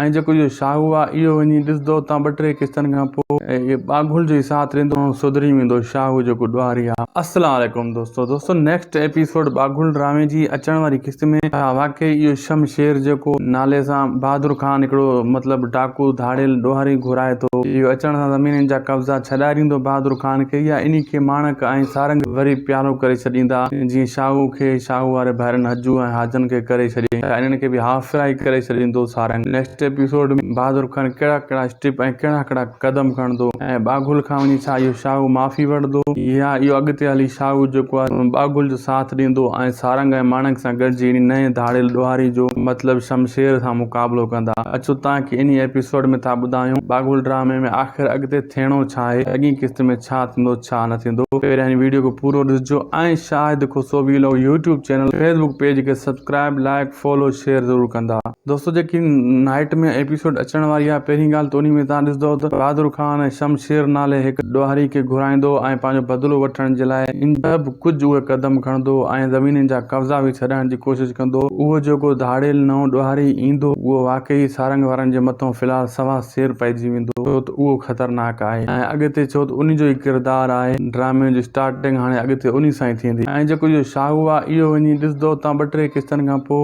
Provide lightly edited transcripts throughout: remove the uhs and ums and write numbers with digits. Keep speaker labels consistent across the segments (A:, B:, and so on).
A: ۽ جيڪو اهو شاهو آ اهو وڃي ڏسندو اتان ٻه ٽي قسطن کان پوء ٻاگهل جو ئي ساٿ ڏيندو ۽ سڌري ويندو شاهو جيڪو ڏوهاري آ. السلام عليڪم دوستو دوستو نيڪسٽ ايپيسوڊ ٻاگهل ڊرامي جي اچڻ واري قسط ۾ ڇا واقعي اهو شمشير جيڪو نالي سان بهادر خان هڪڙو مطلب ڊاڪو ڌاڙيل ڏوهاري گهرائي ٿو اهو اچڻ سان زمينن جا قبضا ڇڏائي بهادر خان کي يا انهي کي ماڻڪ ۽ سارنگ وري پيالو ڪري ڇڏيندا جيئن شاهو کي شاهو واري ڀائرن حجو ۽ حاجن کي ڪري ڇڏيائين يا انهن کي به هاف فرائي ڪري ڇڏيندو سارنگ. نيڪسٽ ايپيسوڊ ۾ بهادر خان ڪهڙا ڪهڙا اسٽيپ ۽ ڪهڙا ڪهڙا قدم کڻندو ۽ ٻاگهل کان وڃي ڇا اهو شاهو معافي وٺندو يا اهو اڳتي هلي شاهو جيڪو آهي ٻاگهل جو ساٿ ڏيندو ۽ سارنگ ۽ ماڻڪ سان گڏجي انهي نئين ڌاڙيل ڏوهاري جو مطلب شمشير سان مقابلو ڪندا. اچو توهان کي انهي ايپيسوڊ ۾ ٿا ٻڌايون ٻاگهل ڊرامي ۾ آخر اڳتي ٿيڻو ڇا آهي اڳين قسط ۾ ڇا ٿيندو ڇا نه ٿيندو پهريان هن ويڊيو کي پورو ڏسجو ۽ Shahid Khoso vlog YouTube channel Facebook page کي سبسڪرائب لائڪ فالو شيئر ضرور ڪندا. دوستو جيڪي نائٽ ۾ ايپيسوڊ اچڻ واري آهي پهرين ڳالهه ته انهي ۾ توهان ڏسندو ته بهادر خان ۽ شمشير نالي هڪ ڏوهاري کي گهرائيندو ۽ پنهنجو بدلو وٺڻ جي لاء سڀ ڪجهه اهي قدم کڻندو ۽ زمينن جا قبضا به ڇڏائڻ جي ڪوشش ڪندو اهو جيڪو ڌاڙيل نئون ڏوهاري ايندو اهو واقعي سارنگ وارن جي مٿو في الحال سوا سير پئجي ويندو ڇو ته اهو خطرناڪ آهي ۽ اڳتي ڇو ته انهي جو ئي ڪردار آهي ڊرامي جو اسٽارٽنگ هاڻي اڳتي انهي سان ئي ٿيندي ۽ جيڪو اهو شاهو آهي اهو وڃي ڏسندو اتان ٻه ٽي قسطن کان پوء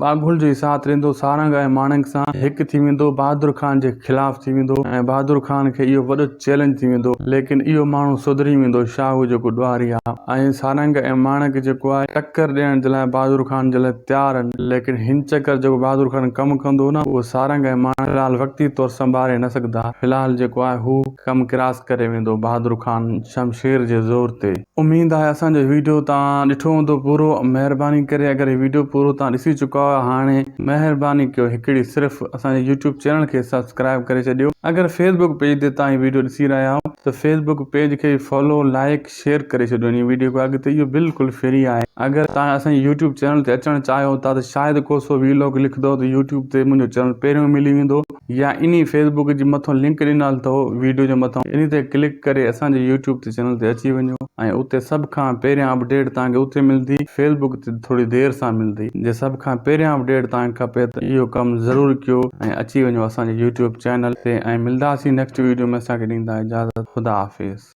A: ٻاگهل جو ئي ساٿ ڏيندو سارنگ ۽ ماڻڪ سان هڪ ٿي ويندو بهادر خان جي خلاف ٿي ويندو ۽ بهادر خان کي اهو وڏو چئلينج ٿي ويندو ليڪن اهو ماڻهو سڌري ويندو شاهو جيڪو ڏوهاري آهي ۽ سارنگ ۽ ماڻڪ جيڪو آهي ٽڪر ڏيڻ جي لاء بهادر خان جي لاء تيار آهن ليڪن هن چڪر جيڪو بهادر خان ڪم ڪندو نه اهو سارنگ ۽ ماڻڪ في الحال وقتي طور سنڀاري نه سگهندا في الحال جيڪو آهي هو ڪم ڪراس ڪري ويندو بهادر خان شمشير جي زور تي. اميد آهي اسان جو ويڊيو توهان ڏٺو هوندو پورو مهرباني ڪري اگر هي ويڊيو پورو توهان ڏسي چڪا آهيو هاڻي مهرباني ڪيو هڪڙي صرف اسان جي يوٽيوب چينل کي سبسڪرائب ڪري ڇڏيو اگر فيسبوڪ پيج تي توهان هي ويڊيو ڏسي رهيا آهيو ته فيسبوڪ پيج کي به فالو لائيڪ شيئر ڪري ڇڏيو انهي ويڊيو کي اڳتي اهو بلڪل فري آهي اگر توهان اسان جي يوٽيوب چينل تي اچڻ چاهيو ٿا ته شاهد کوسو ويلاگ لکندو ته يوٽيوب تي منهنجو چينل پهريون ملي ويندو يا انهي فيسبوڪ جي مٿو لنڪ ڏنل اٿو ويڊيو جي مٿو انهي تي ڪلڪ ڪري اسان جي يوٽيوب تي چينل تي اچي وڃو ۽ اتي سڀ کان پهريان اپڊيٽ توهان کي اتي ملندي فيسبوڪ تي ٿوري دير سان ملندي جي سڀ کان پهريان اپڊيٽ توهان کي کپي ته اهو ڪم ضرور ڪيو ۽ اچي وڃو اسان جي يوٽيوب چينل تي ۽ ملداسين نيڪسٽ ويڊيو ۾ اسان کي ڏيندا اجازت خدا حافظ.